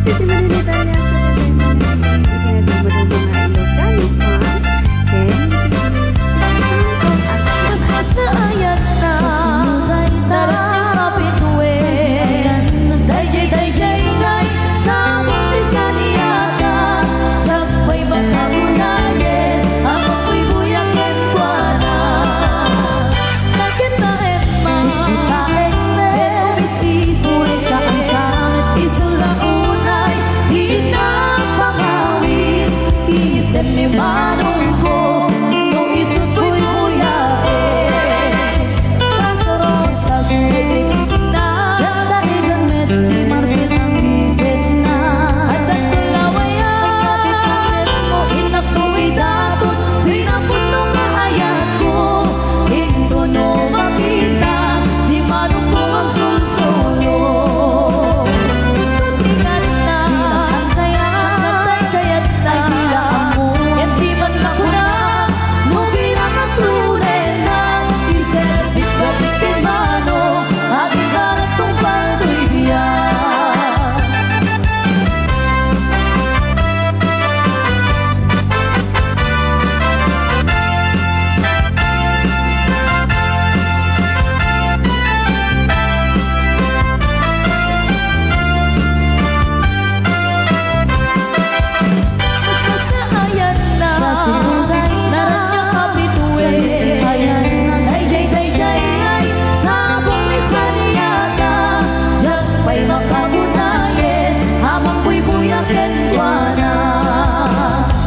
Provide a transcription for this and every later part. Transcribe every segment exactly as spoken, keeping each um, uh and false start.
Iti manen italia sa pagayman nga iti nadumduma nga Ilocano songs, ken iti news ti Ilocano. Mas, mas naayat na, dayta, kapitue, dayjay, dayjay, ngay, sabong ti saniata, diak pay makagunayen, a mabuybuya kenkuana. Nakita Emma, nakita Emma, et umis-is, uray saan-saan, isu la unay, di nagpangawis, isem ni manongko, no isu't buybuyaen. Kas rosas, daydiay kikna, daydiay met ni Martin ang ngipinna. Adda tulawayan, kapit-kapit mo, innak, tuidaton, di na pudno nga ayatko. Intono makita, di manongko agsulsolo. Inton ingarna, kayat, kayat, kayat na. Ay, di la ammo, ket di man nakuna, no bilang agturena, iserbik, batik ken mano, aginggaran tungpal toy biag. Ayan na, naranya kapitue. Ayan na, dayjay, dayjay, ay, sabong ni saniata, diak pay makagunayen, a magbuybuya kenkuana.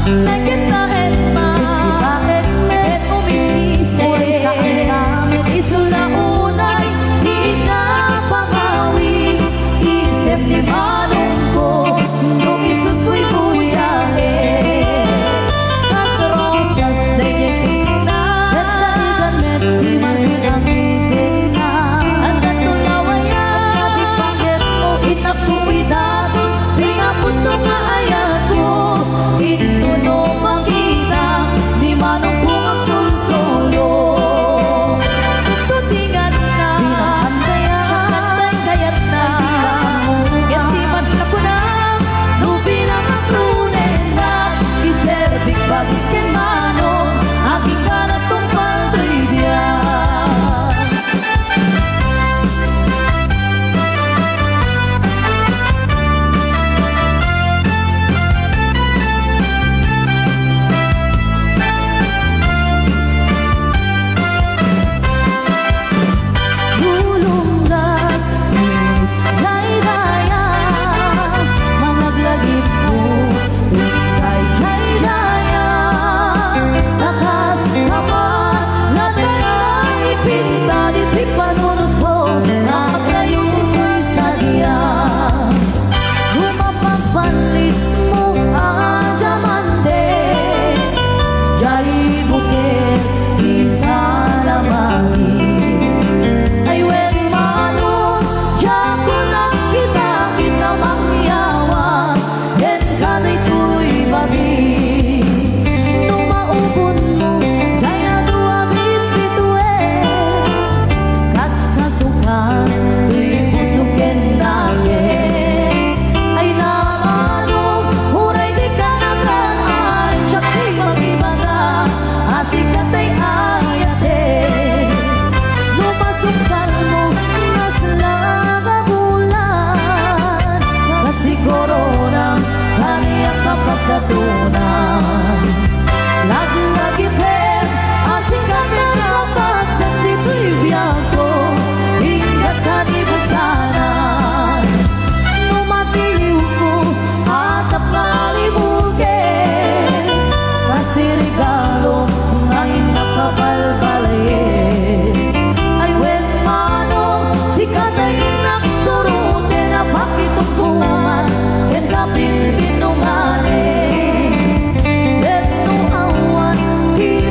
Nakita Emma, nakita Emma, et umis-is, uray saan-saan, isu la unay, di nagpangawis, isem ni manongko, no isu't buybuyaen. Kas rosas daydiay kikna, et daydiay met ni Martin ang ngipinna. Adda tulawayan, di pangget mo, innak, tuidaton, di na pudno nga ayatko. Intono makita, di manongko agsulsolo. Tutingan na, kayat na, ket di man nakuna, no bilang agturena, iserbik, batik ken mano, aginggaran tungpal toy biag. Bulunggan, jay daya, mangaglagipmo, dayjay daya, lakas, kapan, latay, ipinta, ditoy panunotko, nga aglayo toy sadia. Gumapagpanlitmo a diamante, jay bukel ti salamangit. Ay wen, mano, diak nakita, kita mangyawan, ken kadaytoy bagi. No maubonmo, jay adu a bitbituen, kas kasukan, toy puso ken nakem. Ay namano, uray dika nakan-ay, siak ti makibana, a sika tay ayatek. No masungkalmo, nasla nga bulan, kasiguro nang kaniak a pagkatunan. Laglagipen a sika ti nakapateg ditoy biagko, inggana ti busanan. No matiliwko, a tapno a libugen, masiregalo nga innak a balbalayen. Ay wen, manong, sika tay innak suroten a pakitungtungan, ken kapinpinunganen. Ket no awan ti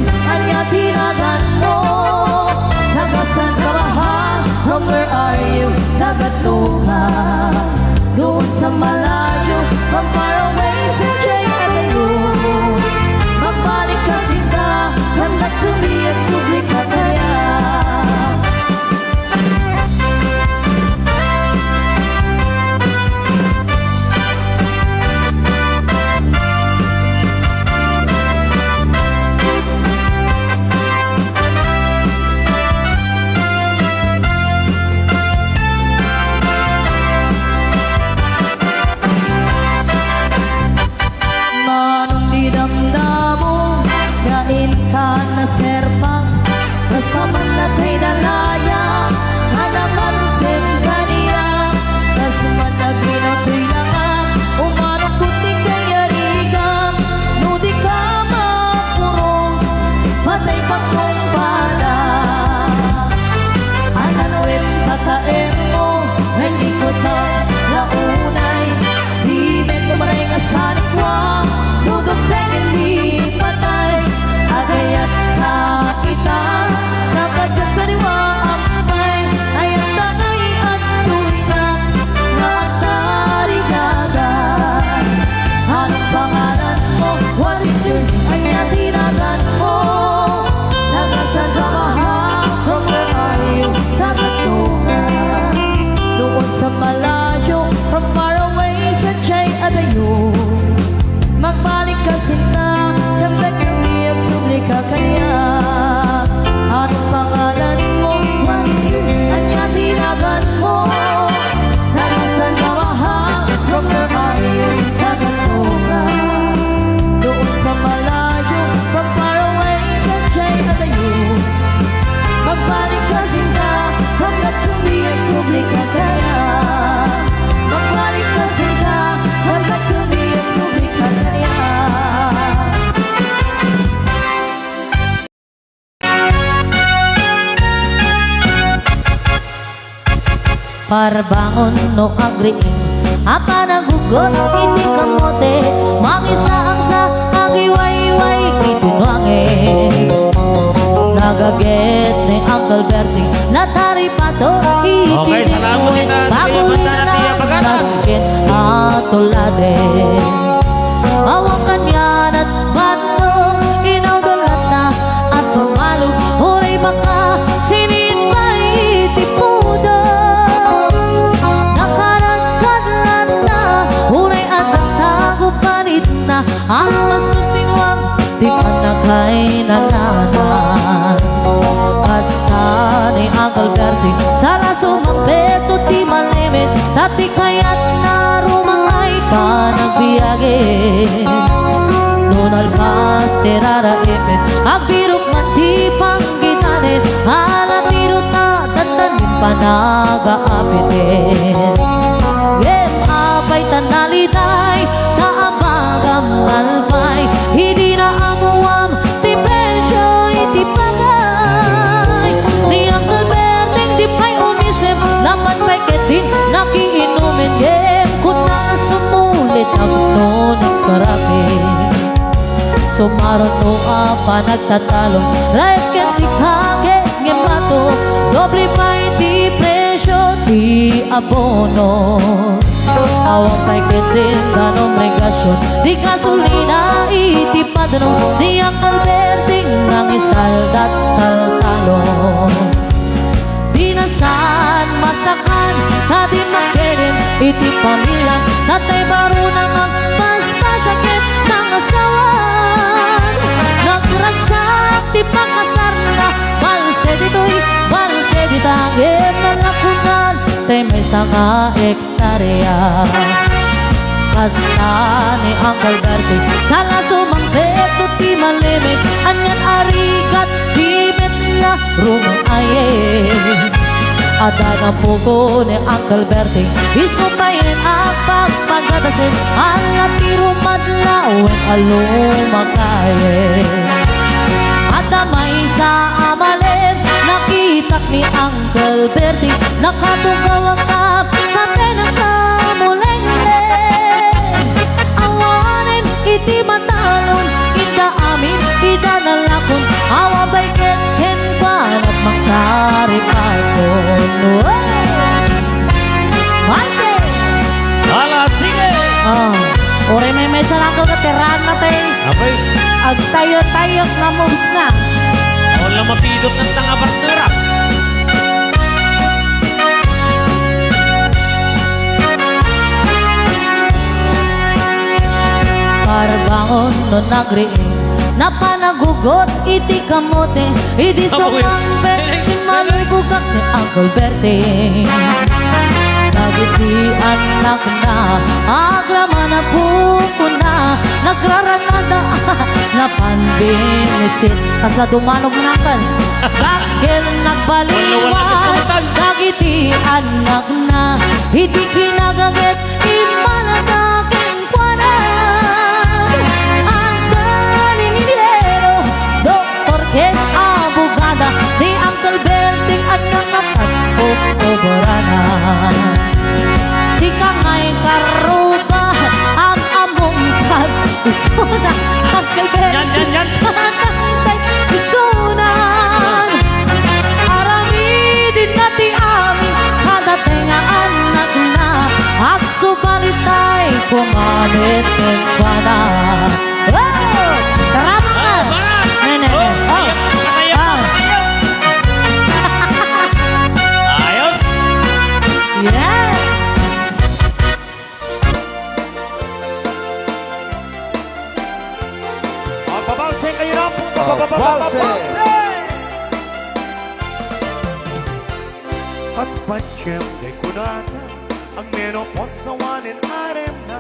Ania ti naganmo? Taga saan ka, mahal? From where are you? Taga Tugga. Doon sa malayo, from far away, sa J F L U. Magbalik ka, sinta, come back to me, agsubli ka kaya? Manong di damdamo, kain ka na serpang, basta man natay dalaya, alaman sem kaniya, kas man nagina toy langa, umano kuti kayariga, no di ka mapuros, patay pa kumpada. Anan wen tataem mo, wen ikot na launay, Di met umanay nga sanikwa, tudok dagiti patay. Agayat ka ita, napagsaksaniwa, ampay, ayat ta ngay adtoy na, nga agtarigada. Anong pangalan mo? What is your name? Ania ti naganmo? Taga saan ka, mahal? From where are you? Taga Tugga. Doon sa malayo, from far away, sa J F L U. Magbalik ka, sinta, come back to me, agsubli ka kaya? Anong pangalan mo? What is your name? Ania ti naganmo? Taga saan ka, mahal? From where are you? Taga Tugga. Doon sa malayo, from far away, sa J F L U. Magbalik ka, sinta, come back to me, agsubli ka kaya? Magbalik ka, sinta, come back to me, agsubli ka kaya? Parbangon no agriing a panagukot iti kamote, mangisaangsa agiwayway iti nuangen. Nagaget ni Uncle Bertie, nataripato iti Okay, salamat, Nina. Sige, banda na tiya, pagana. Nasken a tulade. Awan kanian a Bato, inawdan latta a sumalo, uray baka, sinit pay ti pudo. Nakarakkad latta, uray adda sagup panitna, agpastor ti nuang ti pannakainanana. Kasta ni Uncle Bertie, sala sumangpet ti malimit, ta ti kayatna rumangay panagbiagen. No nalpas ti raraipit, agbirok man ti panggitanen, ala ti rutna, tattanin panagaapiten. Ngem apay ta naliday, ta abagam malpay, idi naammuam ti presio iti pagay. Ni Uncle Berting di pay umisip, napan pay ketdin nakiinumin, ngem kunana sumulit a kuno nagparapit. Sumaruno a panagtatalon, raet ken sika ket ngem bato, doble pay ti presio ti abono. Awan pay ketdin danom regasion, ti gasolina iti padno, ni Uncle Berting nangisaldat taltalon. Di na saan masakan, ta di makeden iti pamilian, natay baro na nga paspasaket nangasawan. Nagragsak ti pakasarna, balse ditoy, balse dita, ngem nalakunan, tay maysa nga ek- taria. Kasta ni Uncle Bertie, sala sumangpet ti malimit, anian a rigat ti met na rumang-ayen. Adda napukaw ni Uncle Bertie, isu pay agpagpagadasen, ala ti rumadlaw wen a lumakayen. Adda maysa a malem, nakitak ni Uncle Bertie, nakatugaw a kap, kape nakamulengleng. Awanen iti matalon, ida amin, ida nalakon, Agtayo-tayo nga moves na. Wala mapidot ng tanga partnerak. Parbangon no nagriing, napanagugot iti kamote, idi sumangpet, simmalubogak ni Uncle Berting. Dagiti annakna, agraman a bukona, nagraranada, napan binisit. Kasla dumanog nakan. Ket nagbaliwan dagiti annakna, iti kinagaget, immanada kenkuana. Adda ni ingeniero, doktor ken abogada, ni Uncle Berting, ania nga pag-obrana. Sika ngay karruba, am-ammom kad isuna, Uncle Berting. Yan, yan, yan. Tay isunan. Aramidinna ti amin, kadatayo nga annakna, agsubalitay koma met kenkuana. Wow! Tara, mga. Ah, barat! Nene. Oh, oh. Patay, patay, ah, patay. Ayos. Yes. Papabalse kayo na po. Oh, papabalse. Papabalse. Patpatiem ti kunana, agmenopause awanen aremna.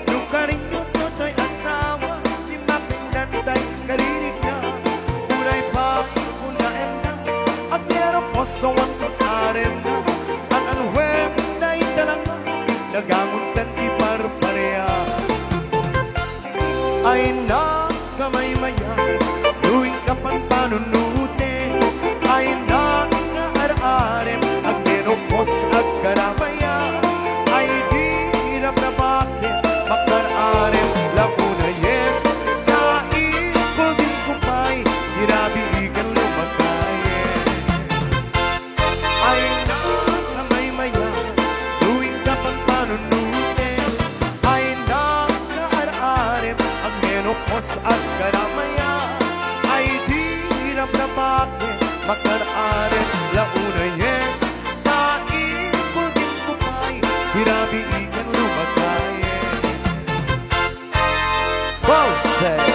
No karinyoso tay asawa, ti mapignantay karirikna. Uray pay kunaenna, agmenopause awan ti aremna. An-anuem dayta lang, nagangon san ti parparea. Ay, nakamaymaya, no inka panpanunoten. Ay, nakaar-arem, agmenopause, agkaramaya. Ay, di rabrabaken, makar-arem la unayen. Naikuldingko pay, di rabii ken lumakayen. Ay, nakamaymaya, no inka panpanunoten. Ay, nakaar-arem, agmenopause, agkaramaya. Ay, di rabrabaken, makar-arem la unayen. Naikuldingko pay, di rabii ken lumakayen. Boses!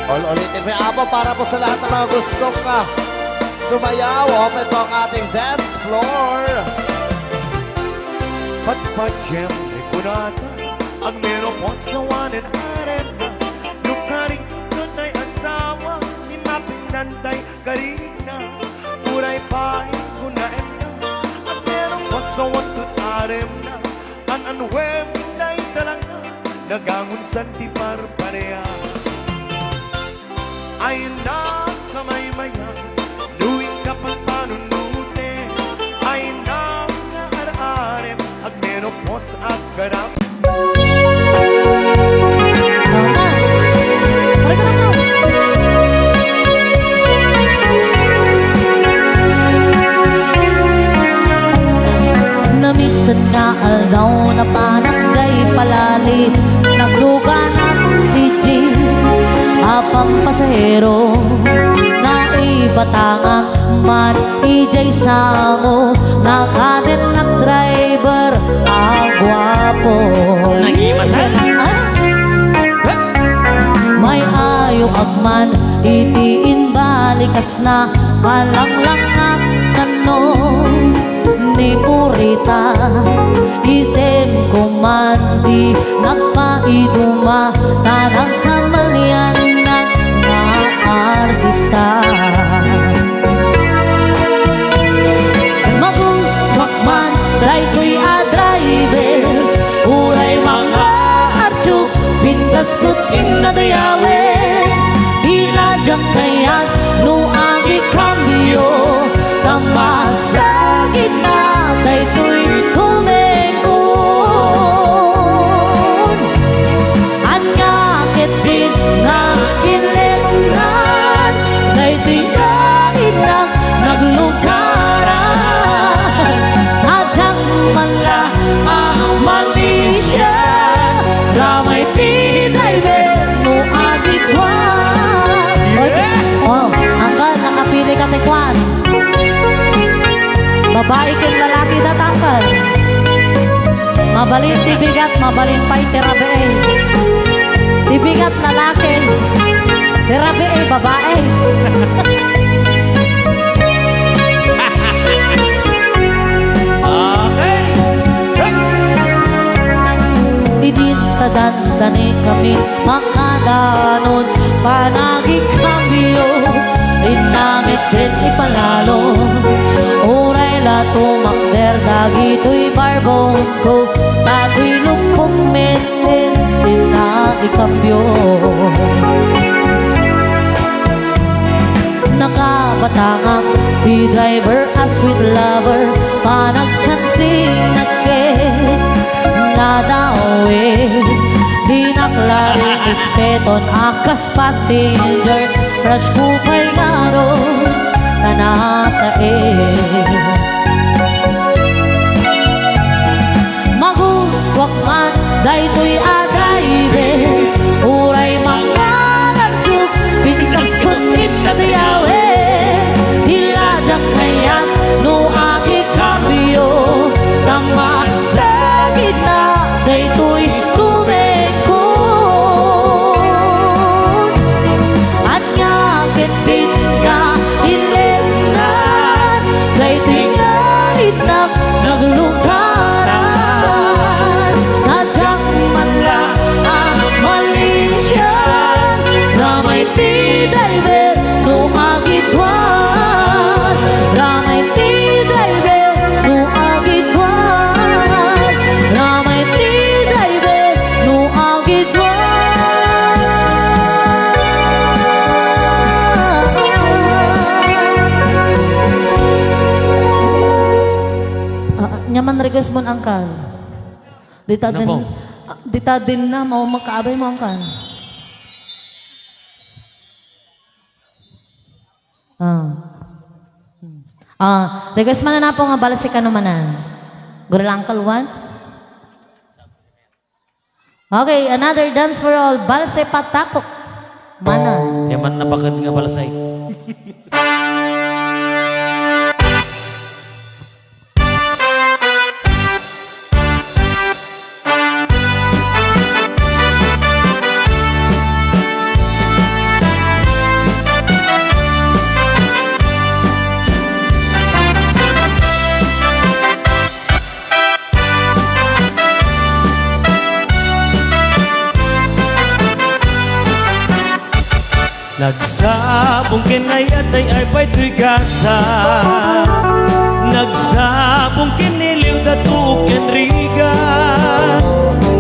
Ul-ulitin ko, Apo, para po sa lahat ng mga gustong, ah, sumayaw. Open po ang ating dance floor. Patpatiem ti kunana, agmenopause awanen aremna. No karinyoso tay asawa, ti mapignantay karirikna. Uray pay kunaenna, agmenopause awan ti aremna. An-anuem dayta lang, nagangon san ti parparea. Ay, nakamaymaya, no inka panpanunoten. Ay, nakaar-arem, agmenopause, agkaram. Tama. Pare ka na po. Namigset nga aldaw, napanak jay palali, nagluganan ti jeep a pampasahero, naibatangak man ijay sango, nakadennak driver a guapo. Naibasan? Ah? May ayo ak man iti imbalikas na kalanglangak kano ni Purita, isem ko man ti nagpaiduma ta nagkamaliannak nga artista. Magustuak man daytoy a driver, uray mga artiok, pintas ket innadayawen. Dina diak kayat no agikambio, ta masakit na daytoy tumengkon. Ania ketdin nga kinletnan daytoy nga innak naglugaran? Diak man la a malisia, ramay ti driver, Babai ken lalaki datangkan. Mabalin ti bigat, mabalin pay ti rabii. Ti bigat lalaki, ti rabii babai. Okay. Idin ta dandani kami makadanon panagikambio, inna met ket ipalalo. Uray la tumakder dagitoy barbonko, dagitoy lukong met ket inna ikambio. Nakabatangak ti driver a sweet lover, panagchansing nagket nadawe. Dinak la rin respeton a kas passenger, rush ko pay ngarud ta natae. Magustuak man daytoy a driver, uray mangan a juke, pintas ket inna ti awit. Ti ladiak kayat no agikambio, ta masagidna daytoy tumekon. Ania ket pinka inrengngan daytoy nga innak naglukaran? Ta diak man la a malisian. Ramay ti driver no agiduan. Ramay ti driver no agiduan. Ramay ti driver no agiduan. Ah, ania man request mo, Angkal? Dita Ano din, po? Ah, dita din na, mao makaabay mo, Angkal. Ah. Hmm. Ah, request man na po nga balse kano manan. Gura lang kalwan? Okay, another dance for all. Balse patakok. Mana. Diay man nabaket nga balse. Nagsabong ken ayat ay ay pay toy gasa. Nagsabong ken iliw da tuok ken rigat.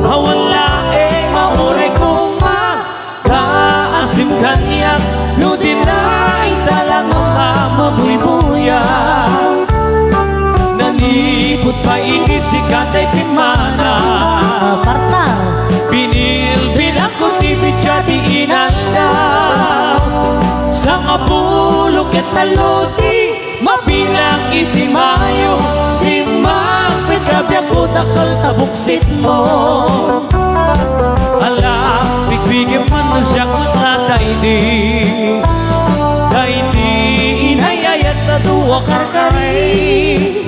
Awan laeng mauray koma, ta asim kaniak no di na intalang a mabuybuya. Nanipud pay iti sika tay pimmana. Ah, partner. Binilbilang ko ti petsa ti inaldaw. Sangapulo ket tallo ti mabilang iti Mayo. Simmangpet nga biagko, dakkel ta buksitmo. Ala, bigbigem man no siak met la daydi. Daydi inay-ayat ta dua karkari.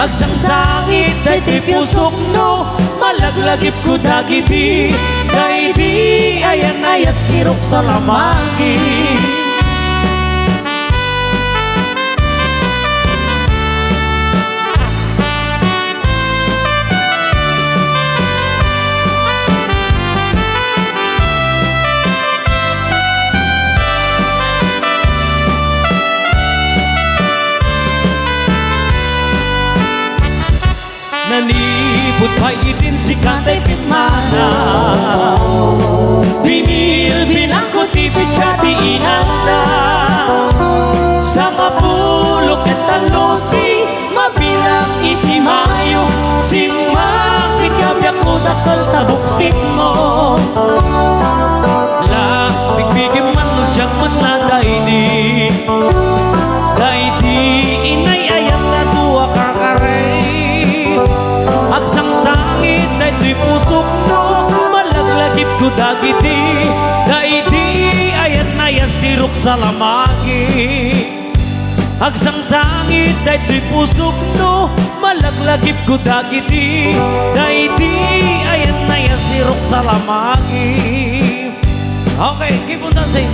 Agsangsangit daydi pusok no malaglagipko dagiti daydi ayan-ayat, sirok salamagi. Nanipud pay idin sika tay pimmana. Binilbilangko ti petsa ti inaldaw. Sangapulo ket tallo ti mabilang iti Mayo. Simmangpet nga biagko, dakkel ta buksitmo. La, bigbigem man no siak met la daydi. Daydi inay-ayat ta dua karkari. Agsangsangit daytoy pusok no malaglagipko dagiti daydi ayan-ayat, sirok salamagi. Agsangsangit daytoy pusok no malaglagipko dagiti daydi ayan-ayan sirok salamagi. Okay, keep on dancing.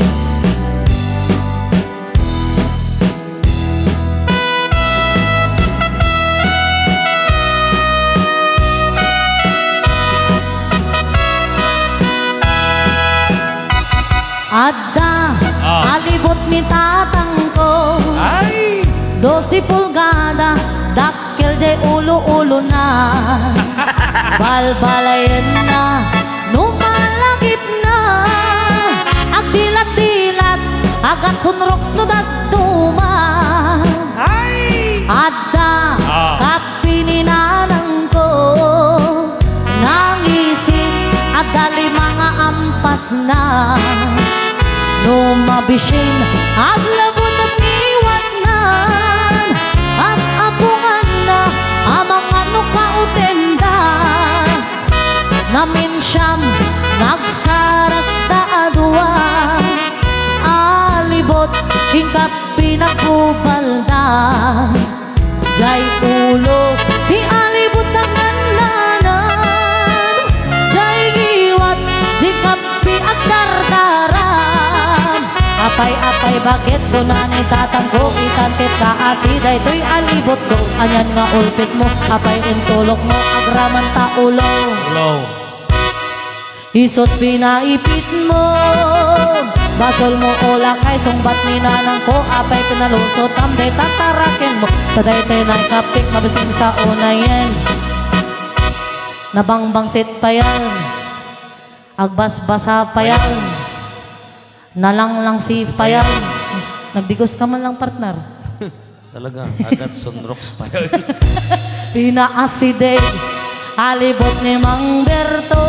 Adda, ah, alibot ni tatangko. Ay! Dose pulgada, dakkel jay ulo-ulona. Balbalayenna, no malagipna. Agdilat-dilat, agatsunroks no dadduma. Ay! Adda, ah, kappin ni nanangko. Nangisit, adda lima nga ampasna. No mabisin, aglabut ngiwatnan. Ap-apunganna, amangan no kautenda. Naminsiam, nagsaragda a dua. Alibot, ken kappin nagbubalda. Jay ulo ti alibot agnanan, jay ngiwat ti kappin agdardaram. Apay, apay, baket kuna ni tatangko, itan ket kaasi daytoy alibotko. Anian nga ulpitmo, apay intulokmo, agramanta ulo. Ulo. Isut' pinaipitmo, basolmo o lakay, sungbat ni nanangko, apay pinalusotam, dayta tarakenmo, ta daytoy naikappik, mabisin sa unayen. Nabangbangsit payan, agbasbasa payan, nalanglangsi payan. Nagdigos ka man lang, partner. Talaga, agatsunroks payan. Pinaasidig, alibot ni Mang Berto.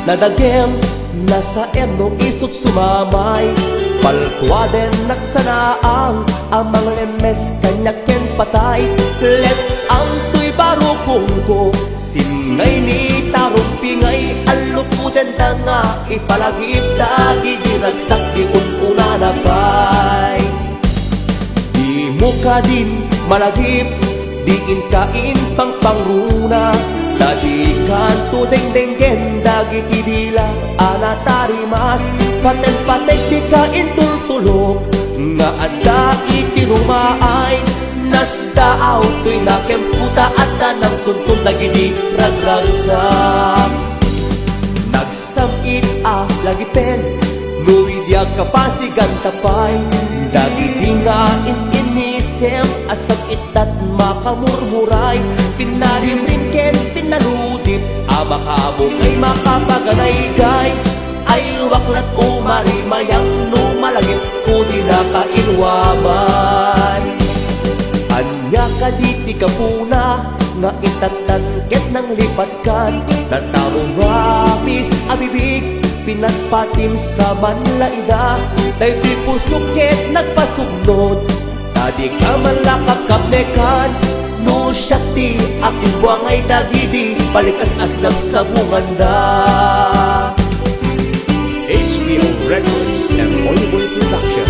Nadagem, nasaem no isut' sumamay. Paltuaden nagsanaang a manglemmes kaniak ken patay. Let-ang toy barukongko, simnay ni tarumpingay, allukudenda nga ipalagip dagiti ragsak ti un-unana pay. Dimo kadin malagip, diin ka impangpangruna, ta dikanto dengdenggen dagiti dila a natarimas. Paten-patek dika intultulok nga adda iti rumaay. Nasdaaw toy nakem puta adda nangtunton dagiti ragragsak. Nagsam-it a lagipen, no idi agkapasiganta pay, dagiti nga in-innisem a sag-itdat makamurmuray, pinarimrim ken pinaludip a makaammo kay makapaganay gay. Ay, waklat o marimayam no malagipko dinaka inwaman. Ania kadi ti gapuna nga itattan ket nanglipatkan? Nataro nga amis a bibig, pinatpatim sa manlaida. Daytoy pusok ket nagpasugnod. Ta dika man la kapkapnekan no siak ti akibuangay dagidi palikas-aslam sa bunganda. H B O Records and Oliver Production.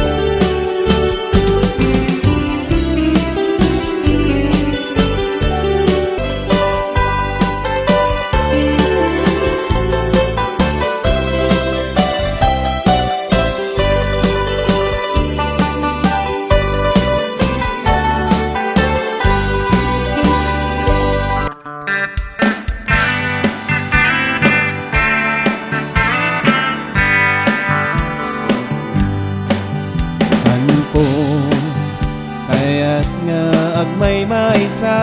Ania kayat nga agmaymaysa?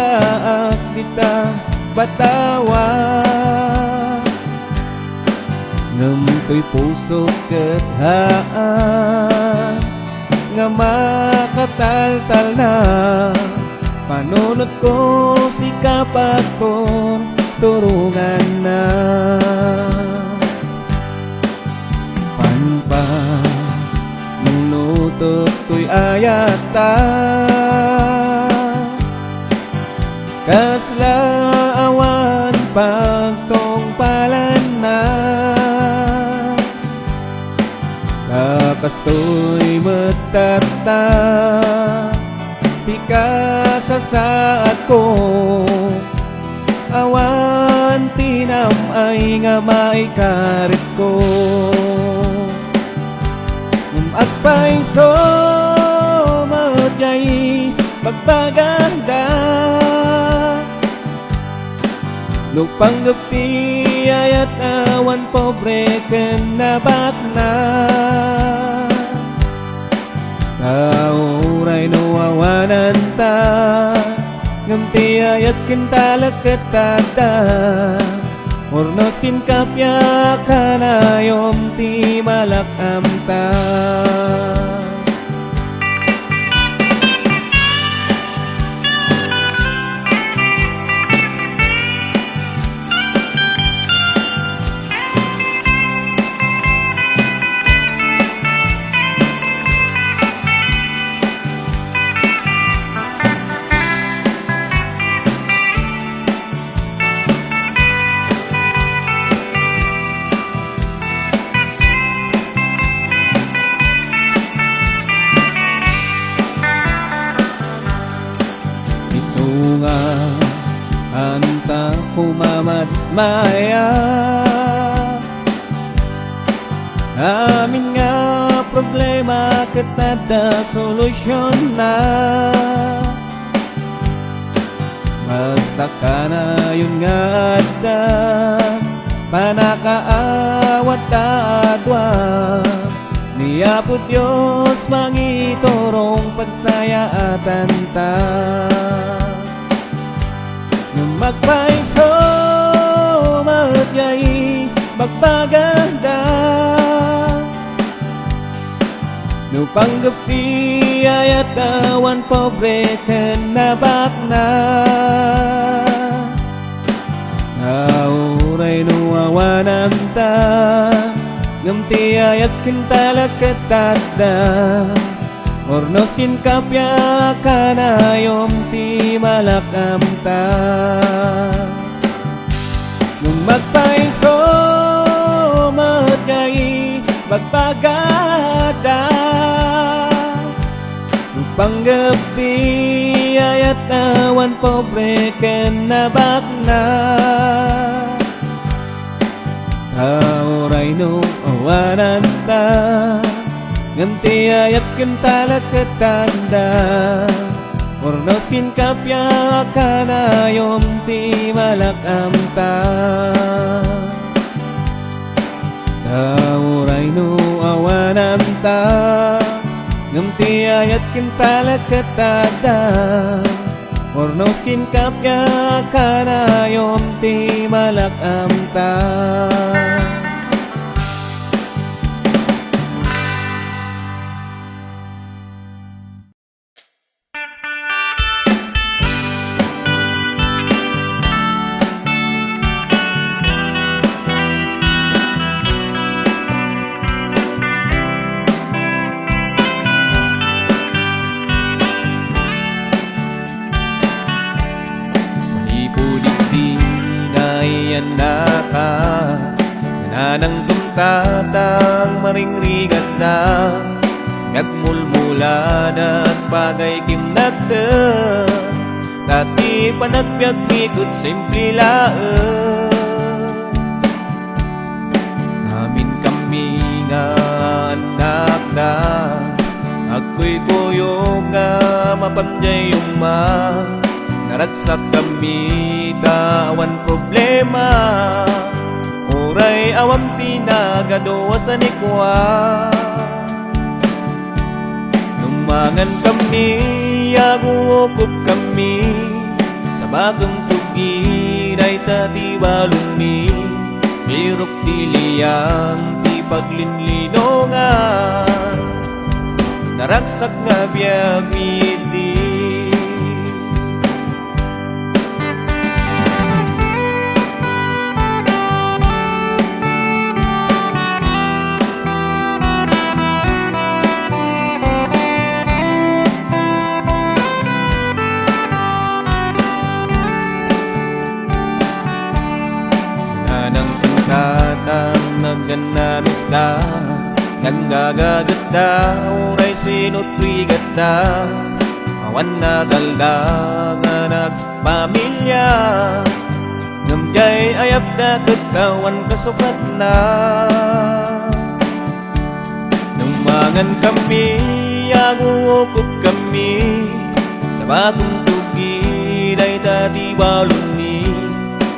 Aak dita batawa, ngem toy pusok ket haan nga makataltalna. Panunotko, sika pagturturonganna. Panpanunotek toy ayatta, kasla awan pagtungpalanna. Ta kastoy met tatta ti kasasaadko. Awan ti nam-ay nga maikaritko. Ngem agpayso met jay bagbagada, no panggep ti ayat awan pobre ken nabakna. Ta uray no awananta, ngem ti ayat ken talek ket adda. Urnos ken kappia, kanayon ti malak-amta. Isunga, anta ko mamadismaya. Amin nga problema ket adda solusyonna. Basta kanayon nga adda panakaawat ta a dua, ni Apo Dios mangiturong pagsayaatanta. Ngem agpayso met jay bagbagada, no panggep ti ayat awan pobre ken nabakna. Ta uray no awananta, ngem ti ayat ken talek ket adda. Urnos ken kappia, kanayon ti malak-amta. Ngem agpayso met jay bagbagada, no panggep ti ayat awan pobre ken nabakna. Ta uray no awananta, ngem ti ayat ken talek ket adda. Urnos ken kappia, kanayon ti malak-amta. Ta uray no awananta, ngem ti ayat ken talek ket adda. Urnos ken kappia, kanayon ti malak-amta. Manipud iti naayannaka, nananggem tatang maringrigatna. Nagmulmuladat pagaykim nagtem, ta ti panagbiagmi ket simple laeng. Amin kami nga annakda, agkuykuyog nga mapan jay umma. Naragsak kami ta awan problema, uray awan ti nagadu a sanikua. Numangan kami, aguukob kami, sa Bakem tuggi dayta ti balonmi, sirok ti liang ti paglinlinongan. Naragsak nga biag mi idi. Nanang ken tatang, nagannanusda, nanggagagetta, uray sino ti rigatta, awan nadalda nga nagpamilia. Ngem diay ayabda ket awan kasukatna. Nung mangan kami, aguukop kami, sa bakom tuggi dayta ti balonmi,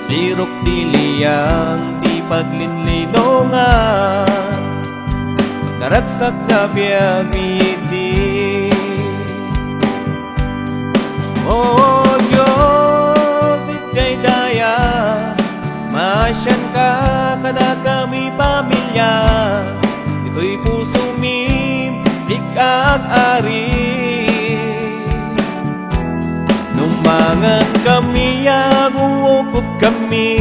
sirok ti liang ti paglinlinongan. Naragsak nga biag mi idi. O Dios, idiay daya, maasianka kadakami pamilia, ditoy pusomi, sika agari. Nung mangan kami, aguukop kami,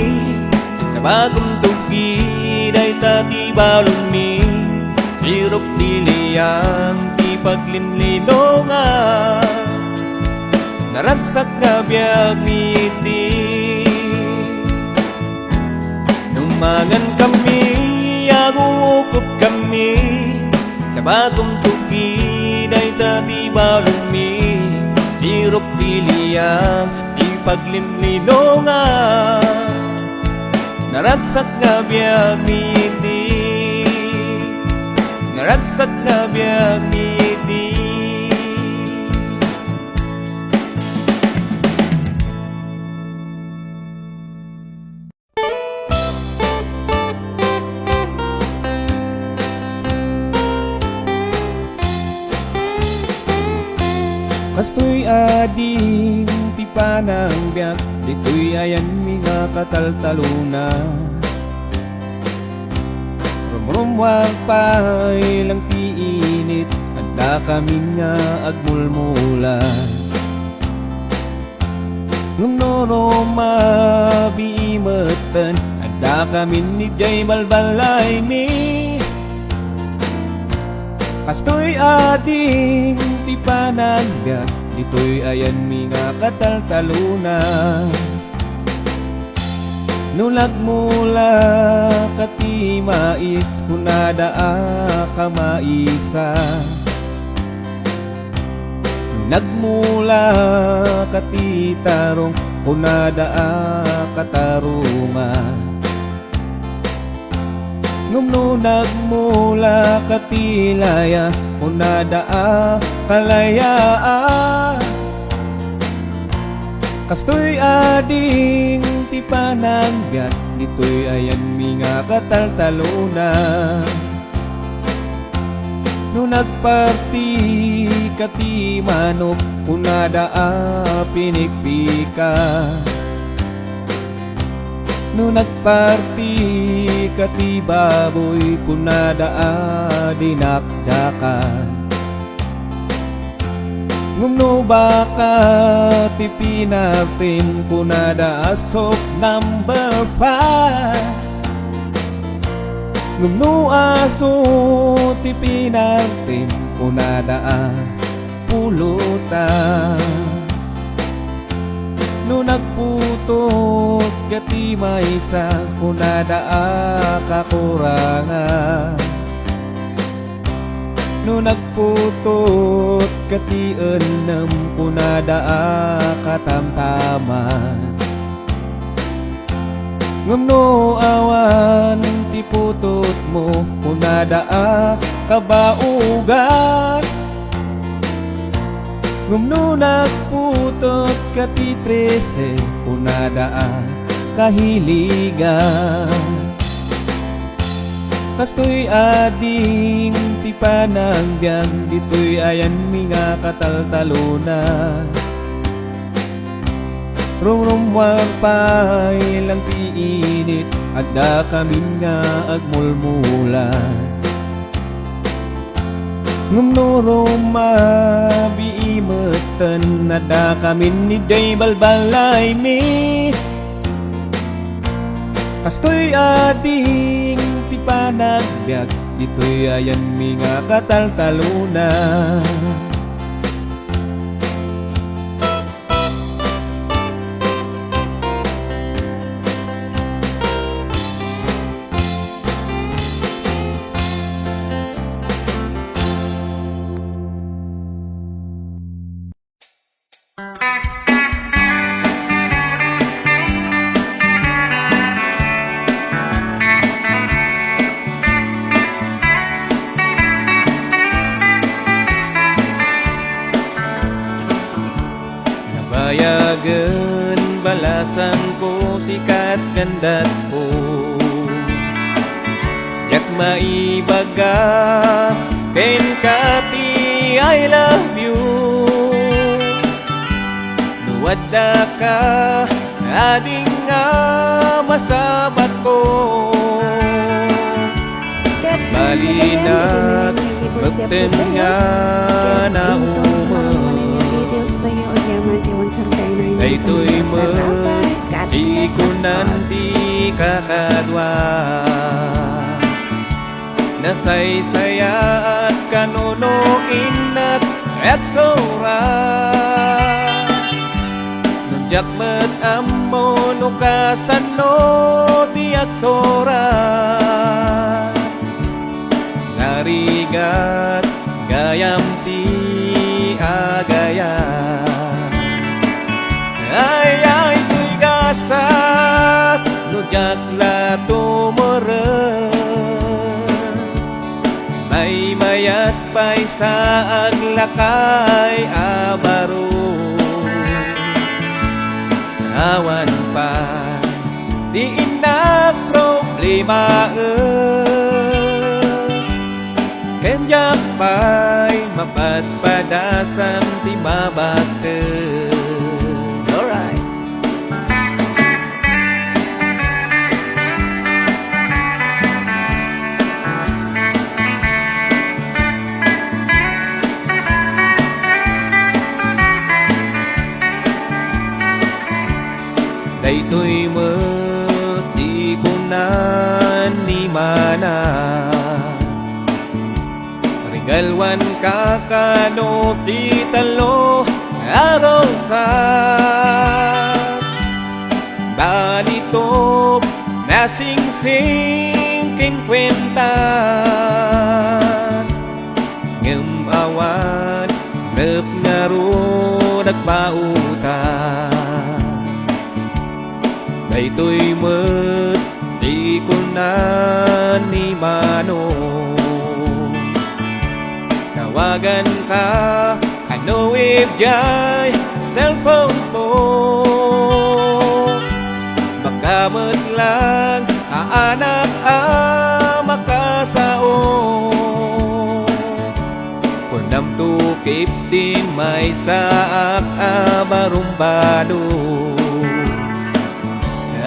sa bakom tuggi dayta ti balonmi, sirok ti liang ti paglinlinongan. Naragsak nga biag mi idi. Nung mangan kami, aguukop kami, sa bakom tuggi dayta ti balonmi, sirok ti liang ti paglinlinongan. Naragsak nga biag mi idi. Naragsak nga biag mi idi. Kastoy ading ti panagbiag ditoy ayanmi nga kataltalona. Rumrummuar pay lang ti init, addakamin nga agmulmula. Ngem no rumabii metten, addakamin idiay balbalaymi. Kastoy ading ti panagbiag ditoy ayanmi nga kataltalona. No nagmula ka ti mais, kunada a kamaisa. No nagmula ka ti tarong, kunada a kataronga. Ngem no nagmula ka ti laya, kunada a kalayaa. Kastoy ading ti panagbiag ditoy ayanmi nga kataltalona. No nagparti ka ti manok, kunada a pinikpika. No nagparti ka ti baboy, kunada a dinakdakan. Ngem no baka ti pinartim, kunada a sok number five. Ngem no aso ti pinartim, kunada a pulutan. No nagputot ka ti maysa, kunada a kakurangan. No nagputot ka ti ennem, kunada a katamtaman. Ngem no awan ti putotmo, kunada a kabaogan. Ngem no nagputot ka ti trese, kunada a kahiligan. Kastoy ading ti panagbiag ditoy ayanmi nga kataltalona. Rumrummuar pay lang ti init, adda kamin nga agmulmula. Ngem no rumabii metten, adda kamin idiay balbalaymi. Kastoy a ding ti panagbiag, ditoy ayanmi nga kataltaluna. Nabayagen balasanko, sikat ken datko. Diak maibaga kenka ti I love you. No addaka, ading nga masabatko. Ket Balinak, dagiti manen nga videos ti metten upload tayo. Nga ket intong sa naumen. Mga manen nga videos tayo, agyaman ti one thirty-nine. Daytoy met, God bless us all. Ikunan ti kakadua. Nasaysayaat kano no innak agsura. No diak met ammo no kasano ti agsura. Narigat gayam ti agayam. Ay, ay, toy gasat no diak la tumureng. Maymayat pay sa aglakay a baro. Awan pay ti innak problemaen. Ken diak pay mapadpadasan ti mabasken. Alright. Daytoy met ti kuna ni Mana. Regaluanka kano ti tallo a rosas, balitop, nasingsing ken kuentas. Ngem awan rep ngarud agpautang. Daytoy met ti kuna ni Manong. Tawaganka, ano, idiay cellphone mo. Baka met lang a anak a makasao. Kunam to keep din maysaak a barumbado.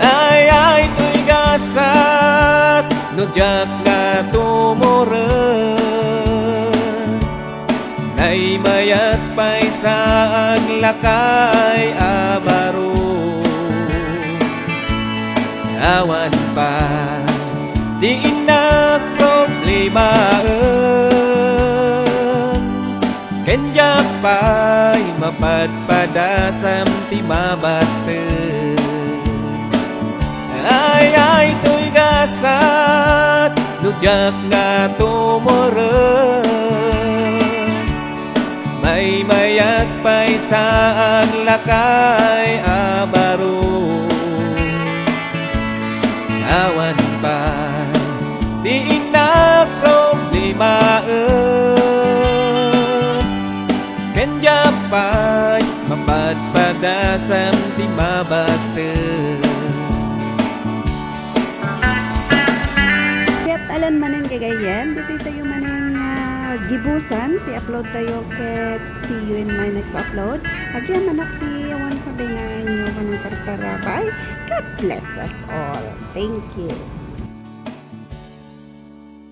Ay, ay, toy gasat no diak la tumureng. Naimayat pay sa aglakay a baro. Awan pay ti innak problemaen. Ken diak pay mapadpadasam ti mabastek. Ay, ay, toy gasat no diak nga tumureng. Maymayat pay sa aglakay a baro. Awan pay ti innak problemaen. Ken diak pay mapadpadasam ti mabastek. Ket alan manen, gagayyem, ditoy tayo manen nga gibusan ti upload tayo, ket see you in my next upload. Agyamanak ti awan sa Daynayen yo ken ang tartarabay. God bless us all. Thank you.